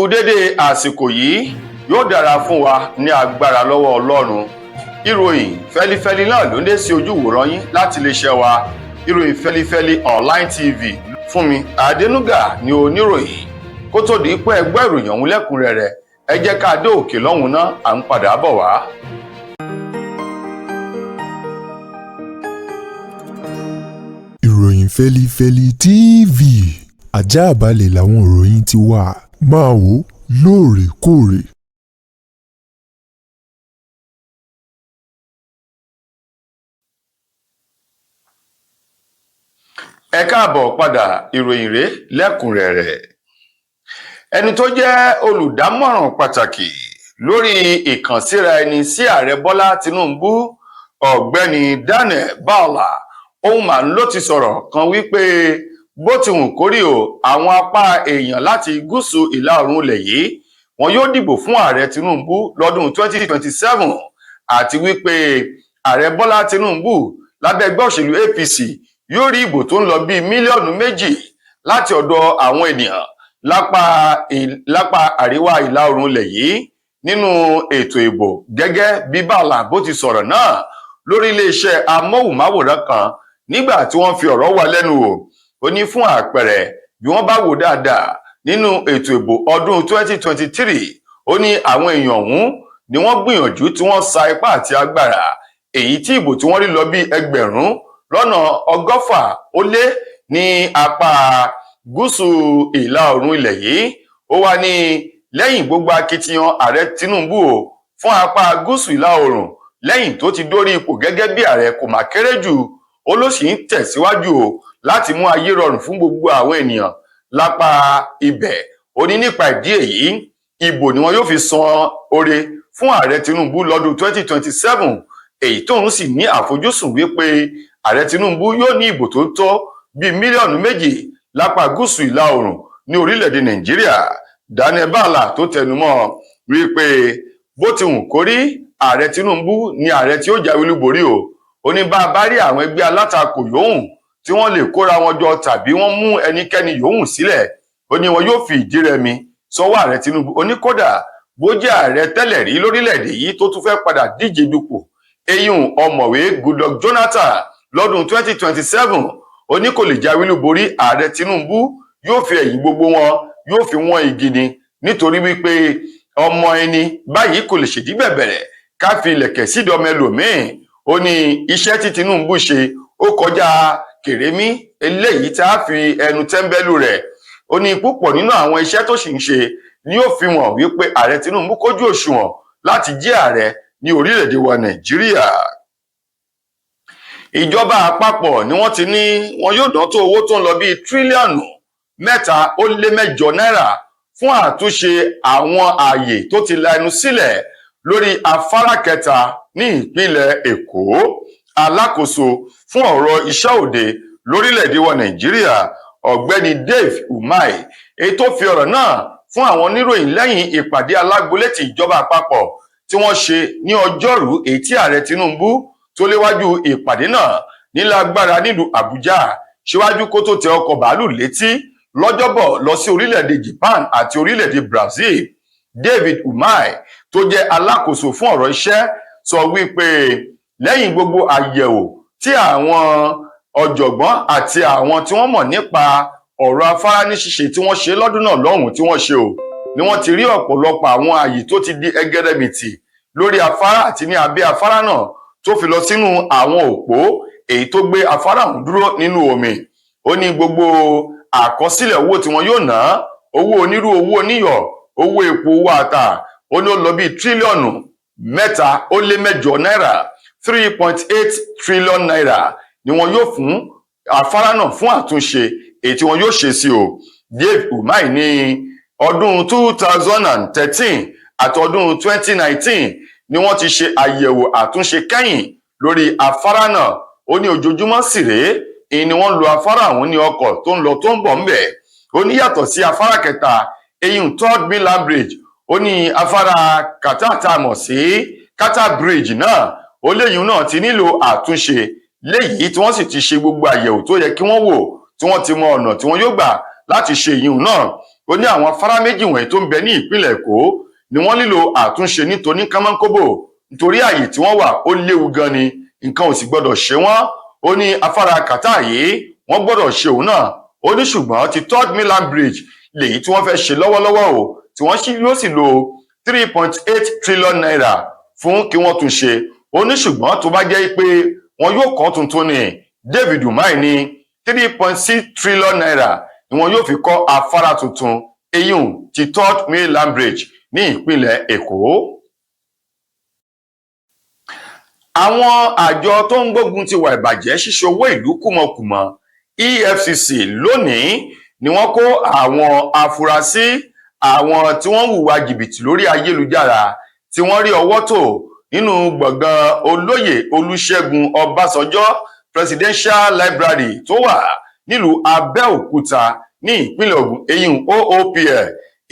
Kú dédé àsìkò yìí, yóò dára fún wa ní agbára lọ́wọ́ Ọlọ́run. Ìròyìn fẹlifẹli náà ló ń dé sí ojú ìwòran yín láti iléeṣẹ́ wa, Ìròyìn Fẹlifẹli Online TV. Fúnmi Adénúgà ní oníròyìn. Kó tó di pé ẹgbẹ́ ìròyìn ọ̀hún lẹ́kùnrẹ́rẹ́, ẹ jẹ́ ká dé òkè lọ́hùn náà, à ń padà bọ̀ wá. Ìròyìn Fẹ́lifẹ́li TV, ajáàbalẹ̀ làwọn ìròyìn ti wà, máa wò ó lóòrèkóòrè. Ẹ káàbọ̀ padà, ìròyìn rèé lẹ́kùnrẹ́rẹ́. Ẹni tó jẹ́ olùdámọ̀ràn pàtàkì lórí ìkànsíra ẹni sí Ààrẹ Bọ́lá Tinubu, Ọ̀gbẹ́ni Daniel Bwala, òun mà ló ti sọ̀rọ̀ kan wípé bó ti wù kórí o, àwọn apá èèyàn láti gúúsù ìlà oòrùn ilẹ̀ yìí, wọn yóò dìbò fún Ààrẹ Tinubu lọ́dún 2027, àti wípé Ààrẹ Bọ́lá Tinubu lábẹ́ ẹgbẹ́ òṣèlú APC yóò rí ìbò tó ń lọ bíi mílíọ̀nù 2 láti ọ̀dọ̀ àwọn ènìyàn lápá àríwá ìlà oòrùn ilẹ̀ yìí nínú ètò ìbò. Gẹ́gẹ́ bí Bwala bó ti sọ̀rọ̀ náà lórí iléeṣẹ́ amóhùnmáwòrán kan nígbà tí wọ́n fi ọ̀rọ̀ wá lẹ́nu wò, ó ní fún àpẹẹrẹ, bí wọ́n bá wò dáadáa nínú ètò ìbò ọdún 2023, ó ní àwọn èèyàn ọ̀hún ni wọ́n gbìyànjú tí wọ́n sa ipá àti agbára, èyí tí ìbò tí wọ́n rí lọ bí 1,600 ní apá gúúsù ìlà oòrùn ilẹ̀ yìí. Ó wá ní lẹ́yìn gbogbo akitiyan Ààrẹ Tinubu o fún apá gúúsù ìlà oòrùn lẹ́yìn tó ti dórí ipò gẹ́gẹ́ bí ààrẹ, kò má kéré jù, ó ló sì ń tẹ̀síwájú o láti mú ayé rọrùn fún gbogbo àwọn ènìyàn lápá ibẹ̀. Ó ní nípa ìdí èyí, ìbò ni wọn yóò fi san oore fún Ààrẹ Tinubu lọ́dún 2027, èyí tóun sì ní àfojúsùn wípé Ààrẹ Tinubu yóò ní ìbò tó tó bíi mílíọ̀nù 2 lápá gúúsù ìlà oòrùn ní orílẹ̀-èdè Nàìjíríà. Daniel Bwala tó tẹnumọ́ wípé bó ti wù kórí, Ààrẹ Tinubu ni ààrẹ tí ó jáwé olúborí o. Ó ní bá a bá rí àwọn ẹgbẹ́ alátakò yòówù tí wọ́n lè kóra wọn jọ tàbí wọ́n mú ẹnikẹ́ni yòówù sílẹ̀, ó ní wọn yóò fi ìdí rẹmi sọ́wọ́ Ààrẹ Tinubu. Ó ní kódà bó jẹ́ ààrẹ tẹ́lẹ̀ rí lórílẹ̀-èdè yìí tó tún fẹ́ padà díje dupò, eyín Ọ̀mọ̀wé Goodluck Jonathan lọ́dún 2027, ó ní kò lè jáwé olúborí. Ààrẹ Tinubu yóò fi ẹ̀yìn gbogbo wọn, yóò fi wọ́n igi ni, nítorí wípé ọmọ ẹni báyìí kò lè ṣèdí bẹ̀bẹ̀rẹ̀ ká fi ilẹ̀kẹ̀ sídìí ọmọ ẹlòmíín. Ó ní iṣẹ́ tí Tinubu ṣe ó kọjá kèrémí eléyìí tá a fi ẹnu tẹ́ńbẹ́lú rẹ̀. Ó ní púpọ̀ nínú àwọn iṣẹ́ tó sì ń ṣe ni yóò fi hàn wípé Ààrẹ Tinubu kójú òṣùwọ̀n láti jẹ́ ààrẹ ní orílẹ̀-èdè wa Nàìjíríà. Ìjọba àpapọ̀ ni wọ́n ti ní wọn yóò ná tó owó tó ń lọ bíi tírílíọ̀nù 3.8 náírà fún àtúnṣe àwọn ààyè tó ti la ẹnu sílẹ̀ lórí afárá kẹta ní ìpínlẹ̀ Èkó. Alákòóso fún ọ̀rọ̀ iṣẹ́ òde lórílẹ̀-èdè wa Nàìjíríà, Ọ̀gbẹ́ni Dave Umahi, èyí tó fi ọ̀rọ̀ náà fún àwọn oníròyìn lẹ́yìn ìpàdé alágbolétì ti ìjọba àpapọ̀ tí wọ́n ṣe ní ọjọ́rú, èyí tí Ààrẹ Tinubu tó léwájú ìpàdé náà nílágbára nílùú Àbújá síwájú kó tó tẹ ọkọ̀ bàálù létí lọ́jọ́bọ̀ lọ sí orílẹ̀-èdè Japan àti orílẹ̀-èdè Brazil. David Umahi tó jẹ́ alákòóso fún ọ̀rọ̀ iṣẹ́ sọ wípé lẹ́yìn gbogbo àyẹ̀wò tí àwọn ọ̀jọ̀gbọ́n àti àwọn tí wọ́n mọ̀ nípa ọ̀rọ̀ afárá ní ṣíṣe tí wọ́n ṣe lọ́dún náà lọ́hùn tí wọ́n ṣe o, ni wọ́n ti rí ọ̀pọ̀lọpọ̀ àwọn ààyè tó ti di ẹgẹrẹmìtì lórí afárá àti ní abẹ́ afárá náà tó fi lọ sínú àwọn òpó èyí tó gbé afárá ọ̀hún dúró nínú omi. Ó ní gbogbo àkọsílẹ̀ owó tí wọ́n yóò ná, owó onírú, owó oníyọ̀, owó epo, owó ata, ó ní ó lọ bíi tírílíọ̀nù 3.8 náírà, 3.8 trillion naira ni wọn yóò fún afárá náà fún àtúnṣe èyí tí wọn yóò ṣe sí o. Dave Umahi ní ọdún 2013 àti ọdún 2019 ni wọ́n ti ṣe àyẹ̀wò àtúnṣe kẹ́yìn lórí afárá náà. Ó ní ojoojúmọ́ sì rèé ìní ni wọ́n lo afárá ọ̀hún ní ọkọ̀ tó ń lọ tó ń bọ̀ ńbẹ̀. Ó ní yàtọ̀ sí afárá kẹta, eyín Third Mainland Bridge, ó ní afárá kàtà tá a mọ̀ sí Kata Bridge náà, ó léyìn náà ti nílò àtúnṣe, léyìí tí wọ́n sì ti ṣe gbogbo àyẹ̀wò tó yẹ kí wọ́n wò, tí wọ́n ti mọ ọ̀nà tí wọ́n yóò gbà láti ṣe ìyún náà. Ó ní àwọn afárá méjì wọ̀nyí tó ń bẹ ní ìpínlẹ̀ Èkó ni wọ́n nílò àtúnṣe nítorí kánmọ́nkóbò, nítorí àyè tí wọ́n wà ó léwu gan ni, nǹkan ò sì gbọ́dọ̀ ṣe wọ́n. Ó ní afárá kàtá yìí, wọ́n gbọ́dọ̀ ṣe òun náà. Ó ní ṣùgbọ́n ti Third Mainland Bridge lèyí tí wọ́n fẹ́ ṣe lọ́wọ́lọ́wọ́ o, tí wọ́n yóò sì lo ₦3.8 trillion fún kí wọ́n tún ṣe. Ó ní ṣùgbọ́n tó bá jẹ́ pé wọn yóò kọ́ tuntun ni, David Umahi ní ₦3.6 trillion ni wọn yóò fi kọ́ afárá tuntun eyín ti Third Mainland Bridge ní ìpínlẹ̀ Èkó. Àwọn àjọ tó ń gbógun ti ìwà ìbàjẹ́, ṣíṣe owó ìlú kùmọ̀kùmọ̀, EFCC, lónìí ni wọ́n kó àwọn afurasí àwọn tí wọ́n ń hùwà jìbìtì lórí ayélujára tí wọ́n rí ọwọ́ tó nínú gbọ̀ngàn Olóyè Olúṣẹ́gun Ọbásanjọ́ Presidential Library tó wà nílùú Abẹ́òkúta ní ìpínlẹ̀ Ògùn, eyín OOPL,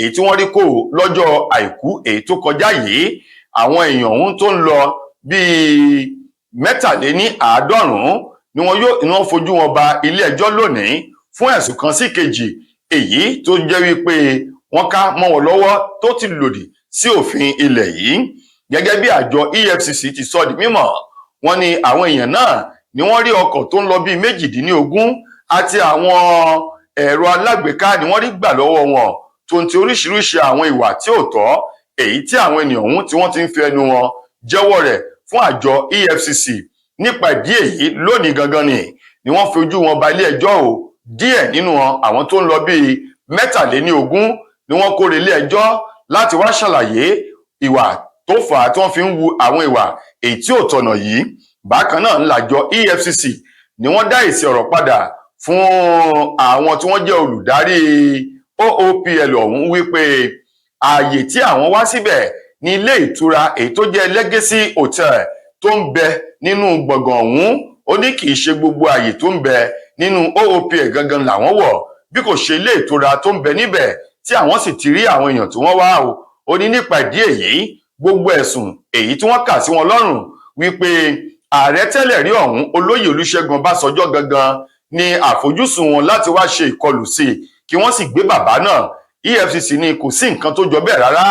èyí tí wọ́n rí kó lọ́jọ́ Àìkú èyí tó kọjá yìí. Àwọn èèyàn ọ̀hún tó ń lọ bíi 93 ni wọ́n fojú wọn ba ilé ẹjọ́ lónìí fún ẹ̀sùn kan sí kejì, èyí tó jẹ́ wípé wọ́n ká mọ́ wọn lọ́wọ́ tó ti lòdì sí òfin ilẹ̀ yìí. Gẹ́gẹ́ bí àjọ EFCC ti sọ di mímọ̀, wọ́n ní àwọn èèyàn náà ni wọ́n rí ọkọ̀ tó ń lọ bíi 18 àti àwọn ẹ̀rọ alágbèéká ni wọ́n rí gbà lọ́wọ́ wọn, tó ń ti oríṣiríṣi àwọn ìwà tí ò tọ́, èyí tí àwọn ènìyàn ọ̀hún tí wọ́n ti ń fi ẹnu wọn jẹ́wọ́ rẹ̀ fún àjọ EFCC. Nípa ìdí èyí, lónìí gangan ni wọ́n fi ojú wọn ba ilé ẹjọ́ o. Díẹ̀ nínú wọn, àwọn tó ń lọ bíi 23, ni wọ́n kó relé ẹjọ́ láti wá ṣàlàyé ìwà tó fà á tí wọ́n fi ń hu àwọn ìwà èyí tí ò tọ̀nà yìí. Bákan náà ńlájọ EFCC ni wọ́n dá èsì ọ̀rọ̀ padà fún àwọn tí wọ́n jẹ́ olùdarí OOPL ọ̀hún wípé ààyè tí àwọn wá síbẹ̀ ní ilé ìtura èyí tó jẹ́ Legacy Hotel tó ń bẹ nínú gbọ̀ngàn ọ̀hún. Ó ní kì í ṣe gbogbo ààyè tó ń bẹ nínú OOPL gangan làwọn wọ̀, bí kò ṣe ilé ìtura tó ń bẹ níbẹ̀ tí àwọn sì ti rí àwọn èèyàn tí wọ́n wá o. Ó ní nípa ìdí èyí, gbogbo ẹ̀sùn èyí tí wọ́n kà sí wọn lọ́rùn wípé ààrẹ tẹ́lẹ̀ rí ọ̀hún, Olóyè Olúṣẹ́gun Ọbásanjọ́ gangan ní àfojúsùn wọn láti wá ṣe ìkọlù sí i kí wọ́n sì gbé bàbá náà, EFCC ní kò sí nǹkan tó jọ bẹ́ẹ̀ rárá.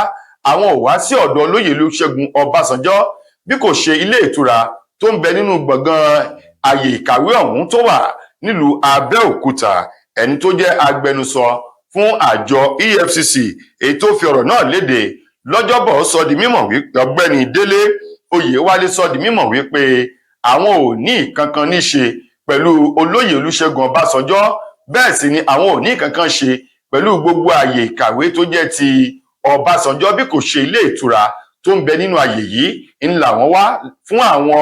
Àwọn ò wá sí ọ̀dọ̀ Olóyè Olúṣẹ́gun Ọbásanjọ́, bí kò ṣe ilé ìtura tó ń bẹ nínú gbọ̀ngàn àyè ìkàwé ọ̀hún tó wà nílùú Abẹ́òkúta. Ẹni tó jẹ́ agbẹnusọ fún àjọ EFCC èyí tó fi ọ̀rọ̀ náà léde lọ́jọ́bọ̀ sọ di mímọ̀ wípé, Ọ̀gbẹ́ni Délé Oyèwálé sọ di mímọ̀ wípé àwọn ò ní kankan ní ṣe pẹ̀lú Olóyè Olúṣẹ́gun Ọbásanjọ́, bẹ́ẹ̀ sì ni àwọn ò ní kankan ṣe pẹ̀lú gbogbo àyè ìkàwé tó jẹ́ ti Ọbásanjọ́, bí kò ṣe ilé ìtura tó ń bẹ nínú àyè yìí ń làwọn wá fún àwọn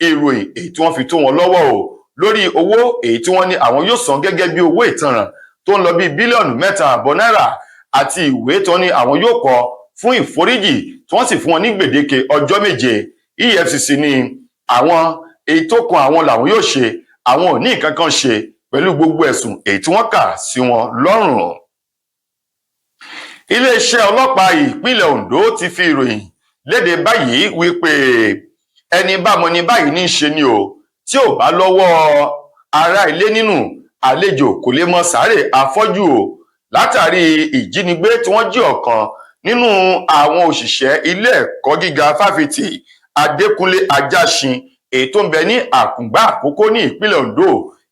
ìròyìn èyí tí wọ́n fi tó wọn lọ́wọ́ o lórí owó èyí tí wọ́n ní àwọn yóò san gẹ́gẹ́ bí owó ìtanràn tó ń lọ bí ₦3.5 bílíọ̀nù àti ìwé tó ní àwọn yóò kọ fún ìforíjì, tí wọ́n sì fún wọn ní gbèdéke ọjọ́ 7. EFCC ní àwọn èyí tó kan àwọn làwọn yóò ṣe, àwọn ò ní nǹkan kan ṣe pẹ̀lú gbogbo ẹ̀sùn èyí tí wọ́n kà sí wọn lọ́rùn. Iléeṣẹ́ ọlọ́pàá ìpínlẹ̀ Ondo ti fi ìròyìn léde báyìí wípé ẹni bámọ ní báyìí ní í ṣe ni o, tí ò bá lọ́wọ́ ará ilé nínú, àlejò kò lè mọ sáré afọ́jú o, látàrí ìjínigbé tí wọ́n jí ọ̀kan nínú àwọn òṣìṣẹ́ ilé ẹ̀kọ́ gíga Fáfitì Adékúnlé Ajásin èyí tó ń bẹ ní Àkùngbá Àkókó ní ìpínlẹ̀ Ondo,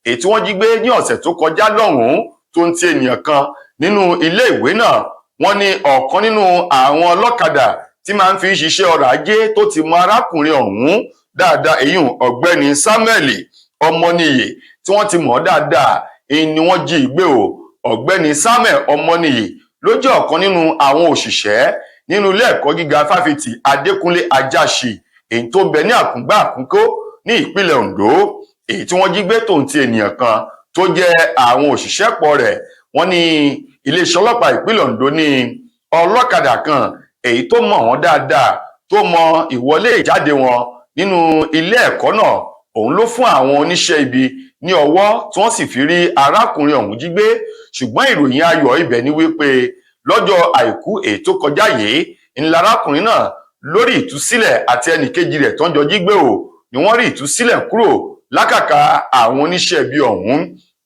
èyí tí wọ́n jí gbé ní ọ̀sẹ̀ tó kọjá lọ́hùn-ún, tó ń ti ènìyàn kan nínú ilé ìwé náà. Wọ́n ní ọ̀kan nínú àwọn ọlọ́kadà tí máa ń fi ṣiṣẹ́ ọrọ̀ ajé tó ti mọ arákùnrin ọ̀hún dáadáa, èyí Ọ̀gbẹ́ni Samuel Ọmọnìyí tí wọ́n ti mọ̀ dáadáa ni wọ́n jí gbé o. Ọ̀gbẹ́ni Samuel Ọmọnìyí ló jẹ́ ọ̀kan nínú àwọn òṣìṣẹ́ nínú ilé ẹ̀kọ́ gíga Fáfitì Adékúnlé Ajáṣin èyí tó ń bẹ ní Àkùngbá Àkókó ní ìpínlẹ̀ Ondo, èyí tí wọ́n jí gbé tòun ti ènìyàn kan tó jẹ́ àwọn òṣìṣẹ́ pọ̀ rẹ̀. Wọ́n ní iléeṣẹ́ ọlọ́pàá ìpínlẹ̀ Ondo ní ọlọ́kadà kan èyí tó mọ̀ wọ́n dáadáa, tó mọ ìwọlé ìjáde wọn nínú ilé ẹ̀kọ́ náà, òun ló fún àwọn oníṣẹ́ ibi ní ọwọ́ tí wọ́n sì fi rí arákùnrin ọ̀hún jí gbé. Ṣùgbọ́n ìròyìn ayọ̀ ibẹ̀ ni wípé lọ́jọ́ Àìkú èyí tó kọjá yìí ńlá arákùnrin náà lórí ìtúsílẹ̀ àti ẹnìkejì rẹ̀ tó ń jọ jí gbé o ni wọ́n rí ìtúsílẹ̀ kúrò lákàkà àwọn oníṣẹ́ ibi ọ̀hún.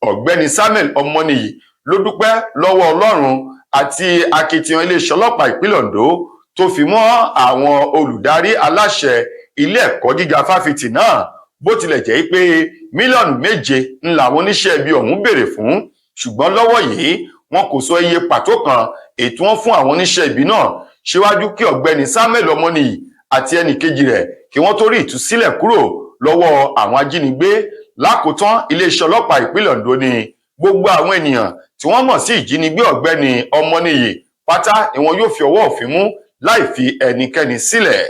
Ọ̀gbẹ́ni Samuel Ọmọnìyí ló dúpẹ́ lọ́wọ́ Ọlọ́run. Àti akitiyan iléeṣẹ́ ọlọ́pàá ìpínlẹ̀ Ondo tó fi mọ́ àwọn olùdarí aláṣẹ ilé ẹ̀kọ́ gíga fáfitì náà, bó tilẹ̀ jẹ́ pé 7 mílíọ̀nù ń làwọn oníṣẹ́ ibi ọ̀hún béèrè fún, ṣùgbọ́n lọ́wọ́ yìí wọn kò sọ iye pàtó kan ètò wọn fún àwọn oníṣẹ́ ibi náà síwájú kí ọ̀gbẹ́ni Samuel Ọmọnìyí àti ẹnì kejì rẹ̀ kí wọ́n tó rí ìtúsílẹ̀ kúrò lọ́wọ́ àwọn ajínigbé. Lákòótán, iléeṣẹ́ ọlọ́pàá ìpínlẹ̀ Ondo ní gbogbo àwọn ènìyàn tí wọ́n mọ̀ sí ìjínigbé ọ̀gbẹ́ni Ọmọnìyí pátá ni wọn yóò fi ọwọ́ òfin mú láì fi ẹnikẹ́ni sílẹ̀.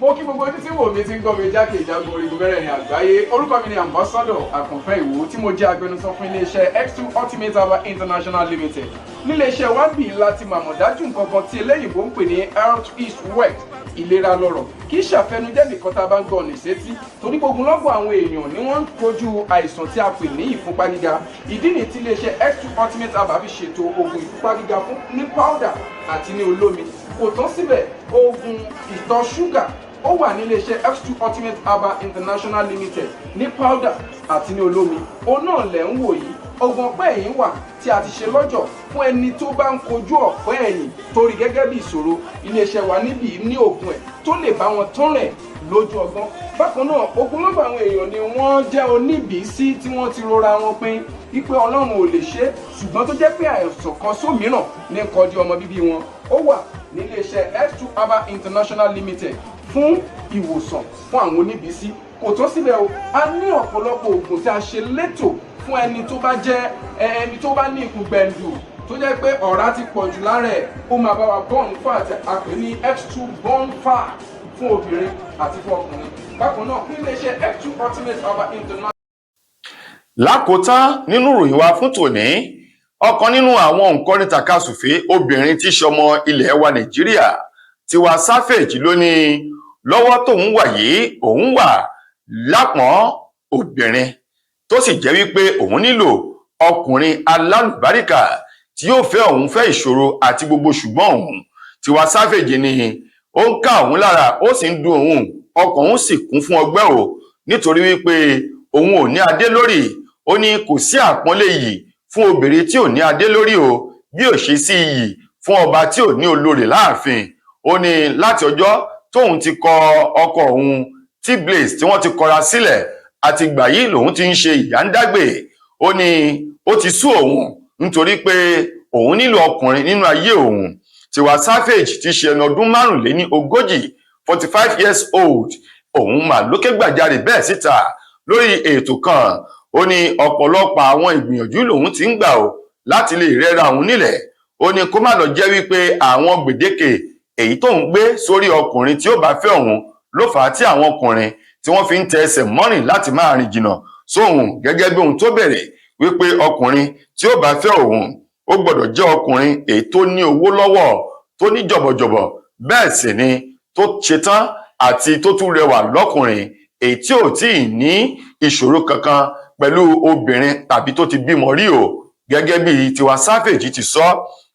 Mo kí gbogbo ojú tí wò mí, tí ń gbọ́ mi jákè ìjágun orígun mẹ́rẹ̀ẹ̀rin àgbáyé. Orúkọ mi ni Ambassador Àkànfẹ́ Ìwò, tí mo jẹ́ agbẹnusọ fún iléeṣẹ́ X2 Ultimate Herbal International Limited. Níléeṣẹ́ wa ń bì láti màmọ̀ dájú nǹkan kan tí eléyìnbó ń pè ní health is wealth, ìlera lọ́rọ̀. Kì í ṣàfẹnujẹ́ nìkan tá a bá ń gbọ́ ọ̀nà ìsétí, torí gbogbo lọ́gbọ̀ àwọn èèyàn ni wọ́n ń kojú àìsàn tí a pè ní ìfúnpá gíga. Ìdí nìyí tí iléeṣẹ́ X2 Ultimate Herbal fi ṣètò oògùn ìfúnpá gíga fún ní powder àti ní olómi. Kò tán síbẹ̀, oògùn ìtọ̀ ṣúgà ó wà ní iléeṣẹ́ X2 Ultimate Herbal International Limited ní powder àti ní olómi. Òun náà lẹ̀ ń wò yìí. Oògùn ọ̀pẹ́ ẹ̀yìn wà tí a ti ṣe lọ́jọ̀ fún ẹni tó bá ń kojú ọ̀pẹ́ ẹ̀yìn torí gẹ́gẹ́ bí ìṣòro. Iléeṣẹ́ wa níbí ní oògùn ẹ̀ tó lè bá wọn tán rẹ̀ lójú ọgbọ́n. Bákan náà, ogunlọ́gọ̀ àwọn èèyàn ni wọ́n jẹ́ oníbìísí tí wọ́n ti rora wọn pin wípé Ọlọ́run ò lè ṣe é, ṣùgbọ́n tó jẹ́ pé àìsàn kan sómìíràn ní kọjú ọmọ bíbí wọn. Ó wà níléeṣẹ́ X2 Herbal International Limited fún ìwòsàn fún àwọn oníbìísí. Kò tó síbẹ̀ o, a ní ọ̀pọ̀lọpọ̀ oògùn tí a ṣe létò fún ẹni tó bá jẹ́ ẹni tó bá ní ikùn gbẹ̀ǹdù, tó jẹ́ pé ọ̀rá ti pọ̀ jù lára ẹ̀. Ó máa bá wa burn fat, a pè ní X2 burn fat, fún obìnrin àti fún ọkùnrin. Bákan náà, níléeṣẹ́ X2 Ultimate Herbal International. Lákòótán nínú ìròyìn wa fún tòní, ọ̀kan nínú àwọn òǹkọrin tàkasùfé obìnrin tí í ṣe ọmọ ilẹ̀ wa Nàìjíríà, Tiwa Savage, ló ní lọ́wọ́ tóun wà yìí, òun wà lápọ̀n obìnrin, tó sì jẹ́ wípé òun nílò ọkùnrin alálùbáríkà tí yóò fẹ́ òun fẹ́ ìṣòro àti gbogbo ṣùgbọ́n òun. Tiwa Savage ni ó ń ká òun lára, ó sì ń dùn òun, ọkàn òun sì kún fún ọgbẹ́ o, nítorí wípé òun ò ní adé lórí. Ó ní kò sí àpọ́nlé yìí fún obìnrin tí ò ní adé lórí o, bí ò ṣe sí iyì fún ọba tí ò ní olórí láàfin. Ó ní láti ọjọ́ tóun ti kọ ọkọ òun T-Blaze, tí wọ́n ti kọra sílẹ̀, àtìgbà yìí lòun ti ń ṣe ìyá ń dágbè. Ó ní ó ti sú òun nítorí pé òun nílò ọkùnrin nínú ayé òun. Tiwa Savage ti ṣe ẹni ọdún 35, 45 years old, òun mà lókè gbàjarè bẹ́ẹ̀ síta lórí ètò kan. Ó ní ọ̀pọ̀lọpọ̀ àwọn ìgbìyànjú lòun ti ń gbà ó láti lè rẹ́ra òun nílẹ̀. Ó ní kó má lọ jẹ́ wípé àwọn gbèdéke èyí tó ń gbé sórí ọkùnrin tí ó bá fẹ́ òun ló fà á tí àwọn ọkùnrin tí wọ́n fi ń tẹ ẹsẹ̀ mọ́rìn láti máa rìn jìnnà sóhun, gẹ́gẹ́ bí ohun tó bẹ̀rẹ̀ wípé ọkùnrin tí ó bá fẹ́ òun, ó gbọ́dọ̀ jẹ́ ọkùnrin èyí tó ní owó lọ́wọ́, tó ní jọ̀bọ̀jọ̀bọ̀, bẹ́ẹ̀ sì ni tó ṣetán àti tó tún rẹwà lọ́kùnrin, èyí tí ò tí ì ní ìṣòro kankan pẹ̀lú obìnrin tàbí tó ti bímọ rí o, gẹ́gẹ́ bí Tiwa Savage ti sọ.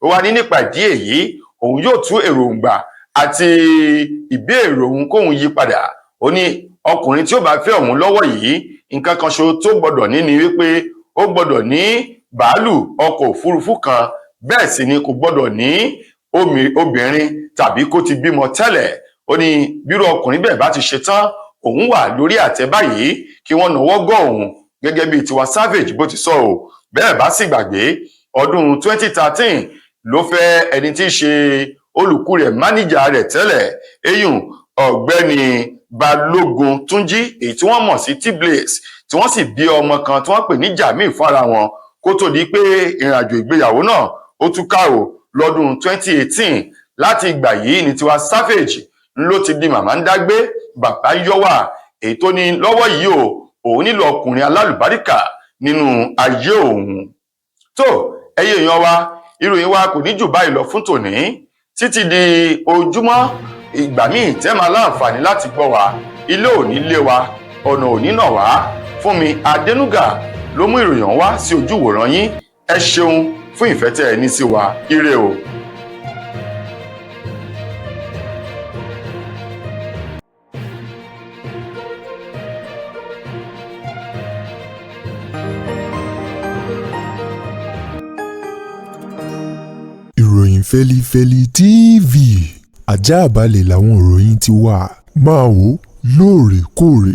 Ó wá ní nípa ìdí èyí, òun yóò tú èròǹgbà àti ìbéèrè òun kóun yí padà. Ó ní ọkùnrin tí ó bá fẹ́ òun lọ́wọ́ yìí, nǹkan kan ṣo tó gbọ́dọ̀ ní ni wípé ó gbọ́dọ̀ ní bàálù ọkọ̀ òfurufú kan, bẹ́ẹ̀ sì ni kò gbọ́dọ̀ ní obìnrin tàbí kó ti bímọ tẹ́lẹ̀. Ó ní bírú ọkùnrin bẹ́ẹ̀ bá ti ṣe tán, òun wà lórí àtẹ báyìí kí wọ́n nawọ́ gọ́ òun, gẹ́gẹ́ bí Tiwa Savage bó ti sọ o. Bẹ́ẹ̀ bá sì gbàgbé, ọdún 2013 ló fẹ́ ẹni tí í ṣe olùkú rẹ̀, máníjà rẹ̀ tẹ́lẹ̀, eyín ọ̀gbẹ́ni Balógun Túnjí, èyí tí wọ́n mọ̀ sí T-Blaze, tí wọ́n sì bí ọmọ kan tí wọ́n pè ní Jamiu fúnra wọn, kó tó di pé ìrìnàjò ìgbéyàwó náà ó túká o lọ́dún 2018. Láti ìgbà yìí ní Tiwa Savage ló ti di màmá ń dágbé, bàbá yọwà, èyí tó ní lọ́wọ́ yìí o, òun nílò ọkùnrin alálùbáríkà nínú ayé òun. Tó ẹyẹ èèyàn wa, ìròyìn wa kò ní jù báyìí lọ fún tòní, títí di ojúmọ́ ìgbà míì tẹ́ máa láǹfààní láti gbọ́ wa. Ilé ò ní lé wa, ọ̀nà ò ní nà wá. Fúnmi Adénúgà ló mú ìròyìn wá sí ojú ìwòran yín. Ẹ ṣeun fún ìfẹ́ tẹ́ ẹ ní sí wa. Ire o. Ìròyìn fẹlifẹli TV ajáàbalẹ̀ làwọn ìròyìn ti wà. Máa wò lóòrèkóòrè.